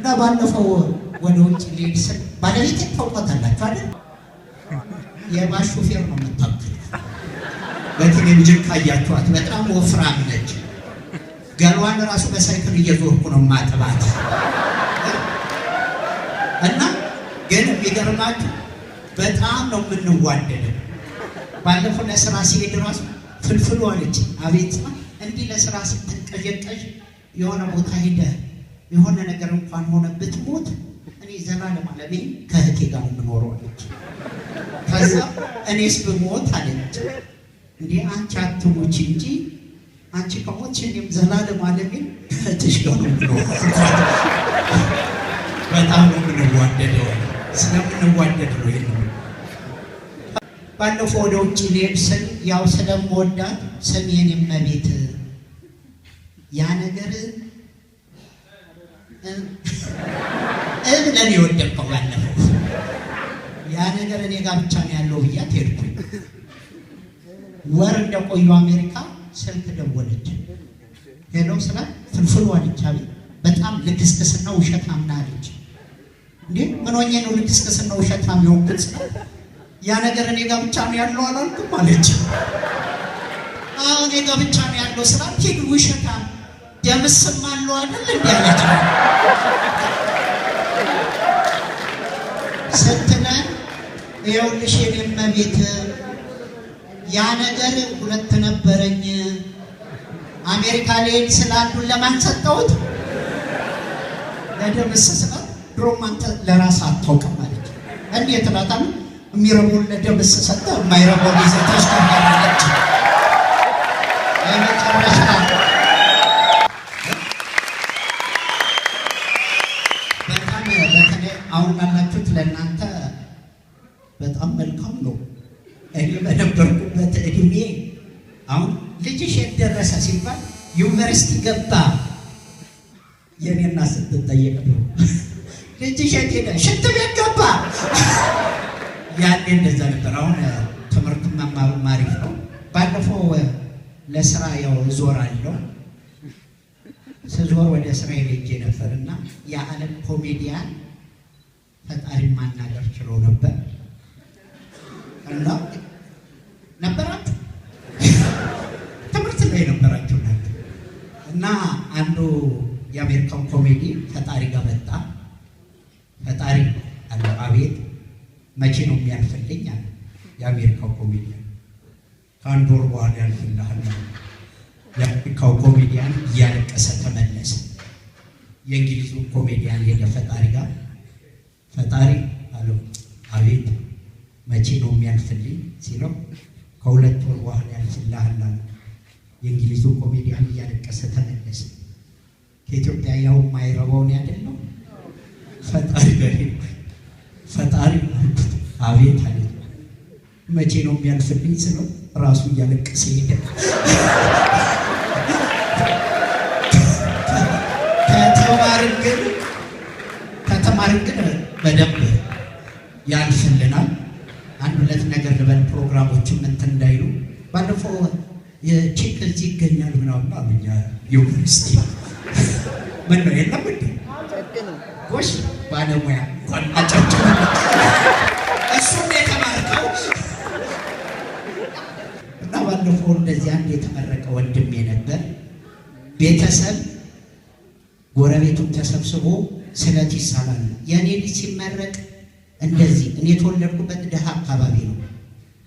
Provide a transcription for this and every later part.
እና ባለፈው ወደ ውጭ ልሄድ ስል ባለቤቴን ታውቋታላችሁ አይደል? የባስ ሾፌር ነው የምታክል። በቴሌቪዥን ካያችኋት በጣም ወፍራም ነች። ገሏን ራሱ በሳይክል እየዞርኩ ነው ማጥባት። እና ግን የሚገርማችሁ በጣም ነው የምንዋደደው። ባለፈው ለስራ ሲሄድ ራሱ ፍልፍሉ አለች። አቤት፣ እንዲህ ለስራ ስትንቀዠቀዥ የሆነ ቦታ ሄደ የሆነ ነገር እንኳን ሆነ ብትሞት እኔ ዘላለም አለሜ ከእህቴ ጋር ነው የምኖረው አለች። ከዛ እኔስ ብሞት አለች። እንዲህ አንቺ አትሙች እንጂ አንቺ ከሞትሽ እኔም ዘላለም አለሜን ከእህትሽ ጋር ነው የምኖረው። በጣም ነው የምንዋደደው። ስለምንዋደድ ነው ይሄን። ባለፈው ወደ ውጭ ልሄድ ስል ያው ስለምወዳት ስሜን እመቤት ያ ነገር ብለን የወደቅከው ባለፈው ያ ነገር እኔ ጋር ብቻ ነው ያለው ብያት ሄድኩኝ። ወር እንደቆዩ አሜሪካ ስልክ ደወለች። Hello ስላት ፍልፍሉ አለች። አቤት። በጣም ልክስክስና ውሸታም ነህ አለች። እንዴ፣ ምን ሆኜ ነው ልክስክስና ውሸታም የሆንኩት ስላት ያ ነገር እኔ ጋር ብቻ ነው ያለው አላልኩም አለች። አዎ፣ እኔ ጋር ብቻ ነው ያለው ስላት ሂድ ውሸታም ደምስም አለው አይደል እንዴ አለች። ስትለን ይኸውልሽ የኔ እመቤት ያ ነገር ሁለት ነበረኝ። አሜሪካ ልሄድ ስለ አንዱን ለማን ሰጠሁት? ለደምስ ስላት ድሮም አንተ ለራስህ አታውቅም አለች። እንዴት እላታለሁ። የሚረበውን ለደምስ ሰጠህ፣ የማይረበውን ይዘህ ተሽከርካሪለች። የመጨረሻ በጣም በተለይ አሁን ላላችሁት ለእናንተ በጣም መልካም ነው። እኔ በነበርኩበት እድሜ አሁን ልጅሽ የት ደረሰ ሲባል ዩኒቨርሲቲ ገባ። የኔ እናት ስትጠየቅ ነው ልጅሽ የት ሄደ? ሽንት ቤት ገባ። ያኔ እንደዛ ነበር። አሁን ትምህርት መማሩም አሪፍ ነው። ባለፈው ለስራ ያው እዞራለሁ። ስዞር ወደ እስራኤል ሄጄ ነበር እና የዓለም ኮሜዲያን ፈጣሪ ማናገር ችሎ ነበር እና ነበራችሁ ትምህርት ላይ ነበራችሁ ናቸው እና አንዱ የአሜሪካን ኮሜዲ ፈጣሪ ጋር መጣ። ፈጣሪ አለ፣ አቤት፣ መቼ ነው የሚያልፍልኝ አለ። የአሜሪካው ኮሜዲያን ከአንድ ወር በኋላ ያልፍልሃል አለ። የአሜሪካው ኮሜዲያን እያለቀሰ ተመለሰ። የእንግሊዙ ኮሜዲያን ሄደ ፈጣሪ ጋር። ፈጣሪ አለው፣ አቤት፣ መቼ ነው የሚያልፍልኝ ሲለው ከ2 ወር በኋላ ያልፍልሃል አለ። የእንግሊዙ ኮሜዲያን እያለቀሰ ተመለሰ። ከኢትዮጵያ ያው የማይረባውን ያደለው ፈጣሪ ጋር ሄድኩኝ። ፈጣሪ አልኩት፣ አቤት አለ። መቼ ነው የሚያልፍልኝ ስለው ራሱ እያለቀሰ ሄደ። ከተማርን ግን ከተማርን ግን በደንብ ያልፍልናል። አንድ ሁለት ነገር ልበል፣ ፕሮግራሞችም እንትን እንዳይሉ። ባለፈው የቺክ እዚህ ይገኛል ምናምን አሉኝ። ዩኒቨርሲቲ ምን ነው የለም እንዴ? ጎሽ ባለሙያ እንኳን አጨብጭቡ። እሱም የተማርከው እና ባለፈው እንደዚህ አንድ የተመረቀ ወንድሜ ነበር። ቤተሰብ ጎረቤቱን ተሰብስቦ ስለት ይሳላል። የእኔ ልጅ ሲመረቅ እንደዚህ እኔ የተወለድኩበት ድሃ አካባቢ ነው።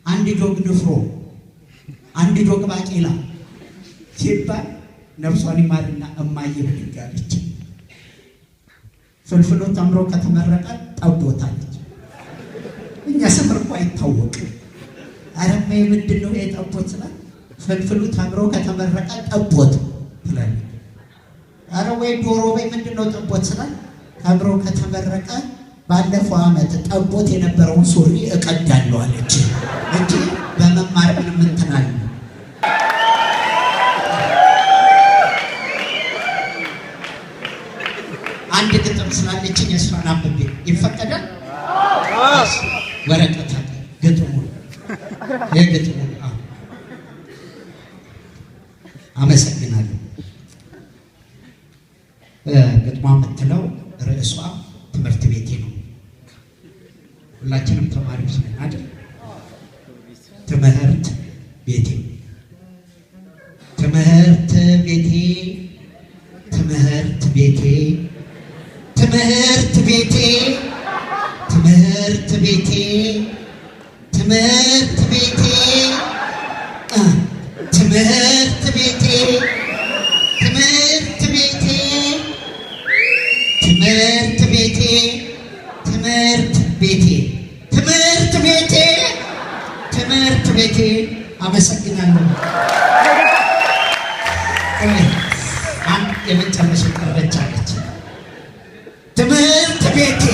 አንድ ጆግ ንፍሮ፣ አንድ ጆግ ባቄላ ሲባል ነፍሷን ይማርና እማዬ ብድግ አለች። ፍልፍሉ ተምሮ ከተመረቀ ጠቦታለች። እኛ ሰፈር እኮ አይታወቅም። ኧረ እማዬ ምንድን ነው የጠቦት ስላት ፍልፍሉ ተምሮ ከተመረቀ ጠቦት ትላለች። ኧረ ወይ ዶሮ ወይ ምንድን ነው ጠቦት ስላት ተምሮ ከተመረቀ ባለፈው ዓመት ጠቦት የነበረውን ሱሪ እቀዳለሁ አለች እንጂ በመማር ምንም እንትን አለ። አንድ ግጥም ስላለችኝ እሷን አንብቤ ይፈቀዳል? ወረቀት አለ። ግጥሙ የግጥሙ አመሰግናለሁ። ግጥሟ የምትለው ርዕሷ ርዕሷ ትምህርት ቤቴ ነው። ሁላችንም ተማሪዎች ነን አይደል? ትምህርት ቤቴ፣ ትምህርት ቤቴ፣ ትምህርት ቤቴ፣ ትምህርት ቤቴ፣ ትምህርት ቤቴ፣ ትምህርት ቤቴ፣ ትምህርት ቤቴ፣ ትምህርት ቤቴ፣ ትምህርት ቤቴ፣ ትምህርት ቤቴ፣ ትምህርት ቤቴ፣ ትምህርት ቤቴ። አመሰግናለሁ። አንድ የመጨረሻ ቀረች አለች። ትምህርት ቤቴ።